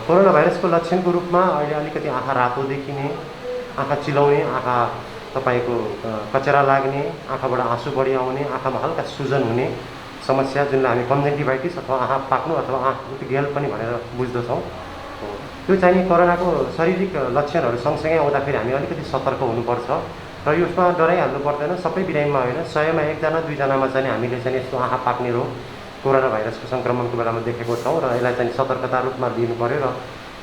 Corona भाइरसको लक्षणको रूपमा अहिले अलिकति आँखा रातो देखिने, आँखा चिलाउने, आँखा तपाईँको कचरा लाग्ने, आँखाबाट आँसु बढी आउने, आँखामा हल्का सुजन हुने समस्या, जुनलाई हामी कन्जन्टिभाइटिस अथवा आँखा पाक्नु अथवा आँखा गेल पनि भनेर बुझ्दछौँ। त्यो चाहिँ कोरोनाको शारीरिक लक्षणहरू सँगसँगै आउँदाखेरि हामी अलिकति सतर्क हुनुपर्छ र यसमा डराइहाल्नु पर्दैन। सबै बिरामीमा होइन, 100मा 1जना 2जनामा चाहिँ हामीले चाहिँ यस्तो आँखा पाक्ने रोग कोरोना भाइरसको सङ्क्रमणको बेलामा देखेको छौँ र यसलाई चाहिँ सतर्कता रूपमा लिनु पऱ्यो र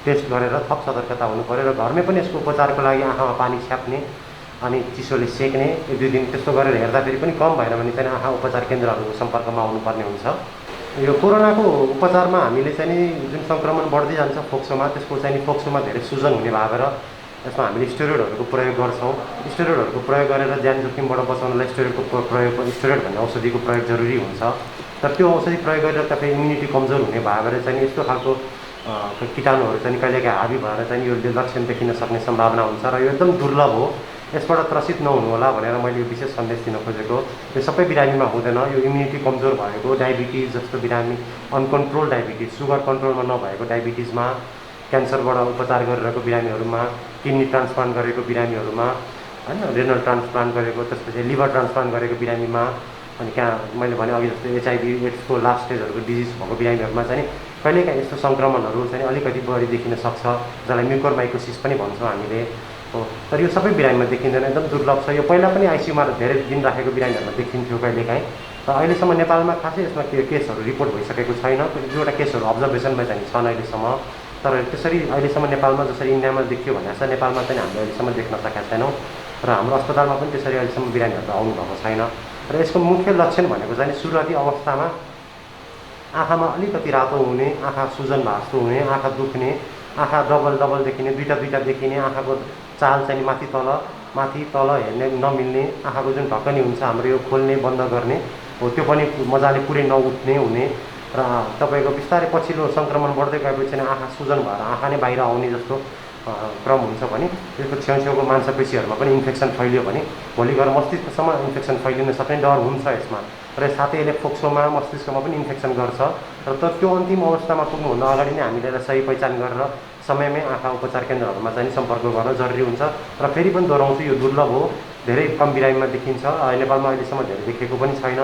टेस्ट गरेर थप सतर्कता हुनु पऱ्यो र घरमै पनि यसको उपचारको लागि आँखामा पानी छ्याप्ने अनि चिसोले सेक्ने 1-2 दिन त्यस्तो गरेर हेर्दाखेरि पनि कम भएन भने चाहिँ आँखा उपचार केन्द्रहरूको सम्पर्कमा आउनुपर्ने हुन्छ। यो कोरोनाको उपचारमा हामीले चाहिँ जुन सङ्क्रमण बढ्दै जान्छ फोक्सोमा, त्यसको चाहिँ फोक्सोमा धेरै सुजन हुने भएर यसमा हामीले स्टेरोइडहरूको प्रयोग गर्छौँ। स्टेरोइडहरूको प्रयोग गरेर ज्यान जोखिमबाट बचाउनलाई स्टेरोइड भन्ने औषधिको प्रयोग जरुरी हुन्छ। तर त्यो औषधि प्रयोग गरेर तपाईँ इम्युनिटी कमजोर हुने भएर चाहिँ यस्तो खालको कीटाणुहरू चाहिँ कहिलेकाहीँ हाबी भएर चाहिँ यो लक्षण देखिन सक्ने सम्भावना हुन्छ र यो एकदम दुर्लभ हो। यसबाट त्रसित नहुनु होला भनेर मैले यो विशेष सन्देश दिन खोजेको। यो सबै बिरामीमा हुँदैन। यो इम्युनिटी कमजोर भएको, डायबिटिज जस्तो बिरामी, अनकन्ट्रोल डायबिटिज, सुगर कन्ट्रोलमा नभएको डायबिटिजमा, क्यान्सरबाट उपचार गरिरहेको बिरामीहरूमा, किडनी ट्रान्सप्लान्ट गरेको बिरामीहरूमा, होइन, रेनल ट्रान्सप्लान्ट गरेको, त्यसपछि लिभर ट्रान्सप्लान्ट गरेको बिरामीमा, अनि मैले भने अघि जस्तो एचआइभी एड्सको लास्ट स्टेजहरूको डिजिज भएको बिरामीहरूमा चाहिँ कहिलेकाहीँ यस्तो सङ्क्रमणहरू चाहिँ अलिकति बढी देखिन सक्छ, जसलाई म्युकोरमाइकोसिस पनि भन्छौँ हामीले हो। तर यो सबै बिरामीमा देखिँदैन, एकदम दुर्लभ छ। यो पहिला पनि आइसियुमा धेरै दिन राखेको बिरामीहरूमा देखिन्थ्यो कहिलेकाहीँ, र अहिलेसम्म नेपालमा खासै यसमा केसहरू रिपोर्ट भइसकेको छैन। दुईवटा केसहरू अब्जर्भेसनमा चाहिँ छन् अहिलेसम्म। तर त्यसरी अहिलेसम्म नेपालमा जसरी इन्डियामा देखियो भने जस्तो नेपालमा चाहिँ हामीले अहिलेसम्म देख्न सकेका छैनौँ र हाम्रो अस्पतालमा पनि त्यसरी अहिलेसम्म बिरामीहरू आउनुभएको छैन। र यसको मुख्य लक्षण भनेको चाहिँ सुरुवाती अवस्थामा आँखामा अलिकति रातो हुने, आँखा सुजन भास्तो हुने, आँखा दुख्ने, आँखा डबल देखिने, दुईटा देखिने, आँखाको चाल चाहिँ माथि तल हेर्ने नमिल्ने, आँखाको जुन ढक्कनी हुन्छ हाम्रो यो खोल्ने बन्द गर्ने हो त्यो पनि मजाले पुरै नउठ्ने हुने र तपाईँको बिस्तारै पछिल्लो सङ्क्रमण बढ्दै गएपछि आँखा सुजन भएर आँखा नै बाहिर आउने जस्तो क्रम हुन्छ भने त्यसको छेउछेउको मांसपेशीहरूमा पनि इन्फेक्सन फैलियो भने भोलि गएर मस्तिष्कसम्म इन्फेक्सन फैलिन सक्ने डर हुन्छ यसमा। र साथै यसले फोक्सोमा, मस्तिष्कमा पनि इन्फेक्सन गर्छ र त्यो अन्तिम अवस्थामा पुग्नुभन्दा अगाडि नै हामीले यसलाई सही पहिचान गरेर समयमै आँखा उपचार केन्द्रहरूमा चाहिँ सम्पर्क गर्न जरुरी हुन्छ। र फेरि पनि दोहोऱ्याउँछु, यो दुर्लभ हो, धेरै कम बिरामीमा देखिन्छ। नेपालमा अहिलेसम्म धेरै देखेको पनि छैन।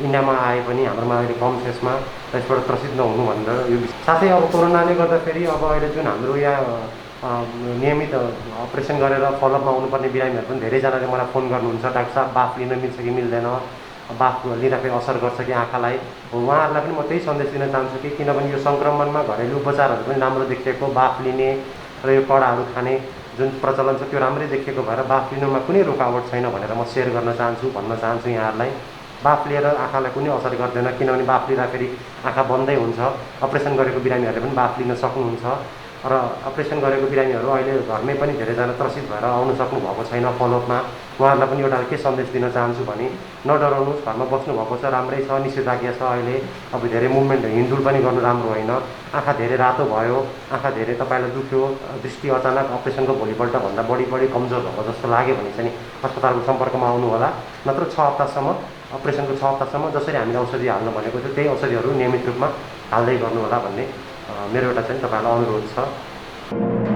इन्डियामा आए पनि हाम्रोमा अहिले कम छ यसमा, र यसबाट त्रसित नहुनु भनेर यो। साथै अब कोरोनाले गर्दाखेरि अब अहिले जुन हाम्रो यहाँ नियमित अपरेसन गरेर फलोअपमा आउनुपर्ने बिरामीहरू पनि धेरैजनाले मलाई फोन गर्नुहुन्छ, डाक्टर साहब बाफ लिन मिल्छ कि मिल्दैन, बाफ लिँदाखेरि असर गर्छ कि आँखालाई। उहाँहरूलाई पनि म त्यही सन्देश दिन चाहन्छु कि किनभने यो सङ्क्रमणमा घरेलु उपचारहरू पनि राम्रो देखिएको, बाफ लिने र यो कडाहरू खाने जुन प्रचलन छ त्यो राम्रै देखिएको भएर बाफ लिनुमा कुनै रुकावट छैन भनेर म सेयर गर्न चाहन्छु, भन्न चाहन्छु यहाँहरूलाई। बाफ लिएर आँखालाई कुनै असर गर्दैन, किनभने बाफ लिँदाखेरि आँखा बन्दै हुन्छ। अपरेसन गरेको बिरामीहरूले पनि बाफ लिन सक्नुहुन्छ र अपरेसन गरेको बिरामीहरू अहिले घरमै पनि धेरैजना त्रसित भएर आउन सक्नुभएको छैन फलोअपमा। उहाँहरूलाई पनि एउटा के सन्देश दिन चाहन्छु भने नडराउनुहोस्, घरमा बस्नुभएको छ, राम्रै छ, निषेधाज्ञा छ अहिले। अब धेरै मुभमेन्ट हिँडडुल पनि गर्नु राम्रो होइन। आँखा धेरै रातो भयो, आँखा धेरै तपाईँलाई दुख्यो, दृष्टि अचानक अपरेसनको भोलिपल्टभन्दा बढी कमजोर भएको जस्तो लाग्यो भने चाहिँ अस्पतालको सम्पर्कमा आउनु होला। नत्र 6 हप्तासम्म, अपरेसनको 6 हप्तासम्म जसरी हामीले औषधि हाल्नु भनेको थियो त्यही औषधिहरू नियमित रूपमा हाल्दै गर्नु होला भन्ने मेरो एउटा चाहिँ तपाईँहरूलाई अनुरोध छ।